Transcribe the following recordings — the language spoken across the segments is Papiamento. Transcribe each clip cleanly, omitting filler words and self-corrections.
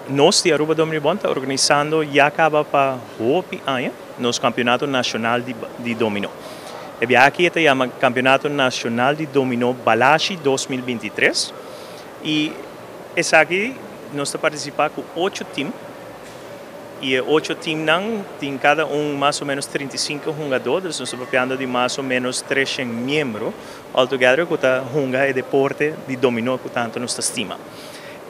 Nos di Aruba Domino Bond ta organisando ya caba pa hopi aña nos campeonato nacional di domino. E biaha aki e ta yama Campeonato Nacional di Domino Balashi 2023 y esaki nos ta participa cu ocho team y e ocho teamnan tin cada un mas o menos 35 hungador, dus nos ta papiando di mas o menos 300 miembro altogether cu ta hunga e deporte di domino cu tanto nos ta stima.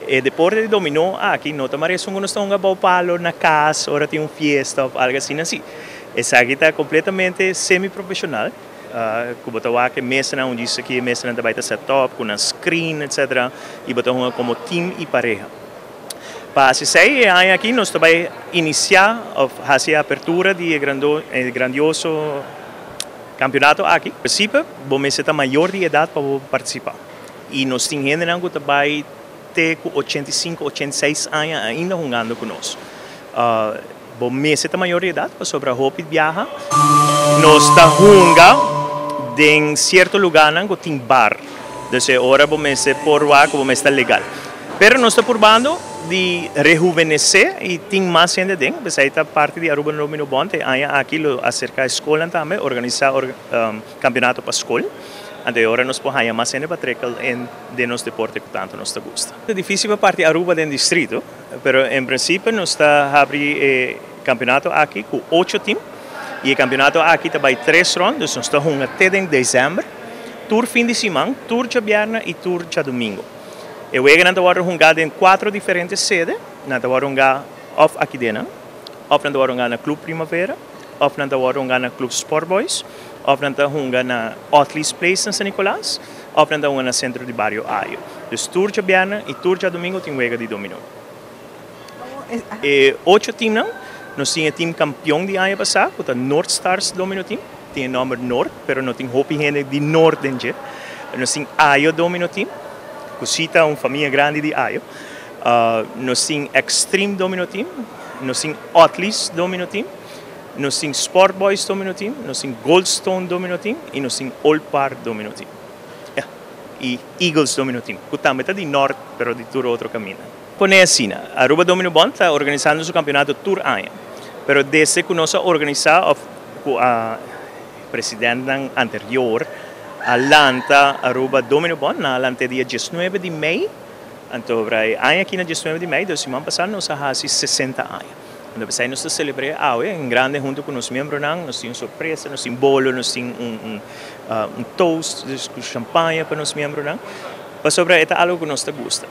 E deporte di domino aki no ta mas cu nos ta hunga bou palo na cas, ora tin un fiesta of algo asina asina. Esaki ta completamente semi-profesional. Cu bo ta wak mesa nan unda aki mesa nan tambe ta set up cu un screen, etc. Y bo ta hunga como team y pareha. Pa esey aña aki nos tambe inicia of haci apertura di e grandioso campeonato aki. Principio, bo mester ta mayor di edad pa participa. Y nos tin hende cu tambe te cu 85, 86 aña ainda hungando cu nos. Bo mester ta mayor di edad, pasobra hopi biaha. Nos ta hunga den cierto lugar cu tin bar. Dus ora bo mester por wak, bo mester legal. Pero nos ta purbando di rejuvenece y tin mas hende den. Esey ta parti di Aruba Domino Bond. E aña aki lo acerca scol tambe, organisa campeonato pa scol. Anto ora nos por haya mas hende pa trece den nos deporte cu tanto nos ta gusta. Ta dificil pa parti Aruba den distrito, pero en principio nos ta habri e campeonato aki cu ocho team. Y e campeonato aki ta bay tres round, dus nos ta hunga te den december. Tur fin di siman, tur diabierna y tur diadomingo. E weganan ta wordo hunga den cuatro diferente sede. Nan ta wordo hunga of aki den, of nan ta wordo hunga na Club Primavera, of nan ta wordo hunga na Club Sport Boys, of nan ta hunga na Otley's Place na San Nicolas, of nan ta hunga na Centro di Bario Ayo. Dus tur diabierna y tur diadomingo tin wega di domino. E ocho team nan, nos tin team campeon di aña pasa, cu ta North Stars Domino Team. Tin nomber North, pero no tin hopi hende di North den dje. Nos tin Ayo Domino Team, cu ta un famia grandi di Ayo. Nos tin Extreme Domino Team, nos tin Otley's Domino Team, nos tin Sport Boys Domino Team, nos tin Goldstone Domino Team y nos tin Old Park Domino Team. Yeah. Y Eagles Domino Team, cu tambe ta di North, pero di tur otro caminda. Pone asina, Aruba Domino Bond ta organisando su campeonato tur aña. Pero desde cu nos a organisa, of cu e presidente anterior, a lanta Aruba Domino Bond, nan a lanta dia 19 di mei, anto aña aki na 19 di mei, dus siman pasa nos a hasi 60 aña. Anto, pesey nos ta celebra awe en grande hunto cu nos miembronan, nos tin un sorpresa, nos tin bolo, nos tin un toast, dus cu champagne pa nos miembronan. Pasobra e ta algo cu nos ta gusta.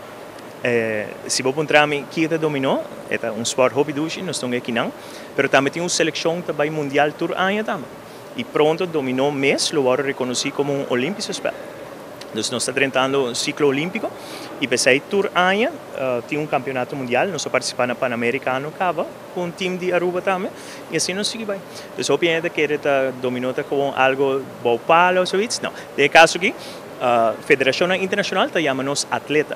Si bo puntra mi kico ta domino, ta un sport hopi dushi, nos ta aki nan, pero tambe tin un seleccion tambe mundial tur aña tambe. Y pronto domino mes lo wordo reconoci como un Olympische spel. Dus nos ta drentando un ciclo olimpico y pesey tur aña tin un campeonato mundial, nos ta participa na Panamericano caba cu un team di Aruba tambe y asina nos sigui bay. Dus hopi hende kere ta domino ta como algo bou palo of zoiets. No, den e caso aki, Federacion Internacional ta yama nos atleta.